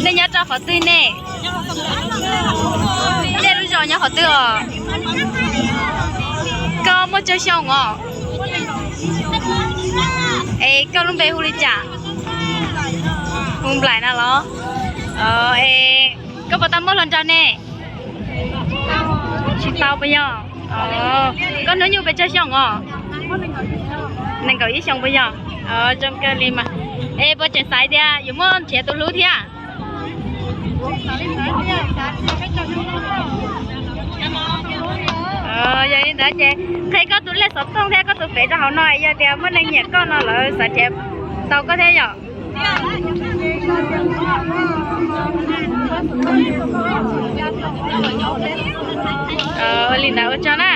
Nej nyob rau qhov twg ne? Nej lub zos nyob qhov twg os? Koj muaj tsawg xyoo os? Es koj lub npe hu li cas? Hu Nplaim na los? Es koj puas tau muaj hluas nraug ne? Tsis tau puas yog? Koj hnub nyoog pes tsawg xyoo os? Nees nkaum ib xyoo puas yog? Zoo kawg li mas. Es puas tseem xav tias yuav muaj nrhiav tus hlub thiab? Yog li ntawd ces qhia koj tus lej xov tooj thiab koj tus fev rau hauv no, yog tias muaj neeg nyiam koj no lawv xav nrhiav tau koj thiab yom? Ua li ntawd ua tsaug na.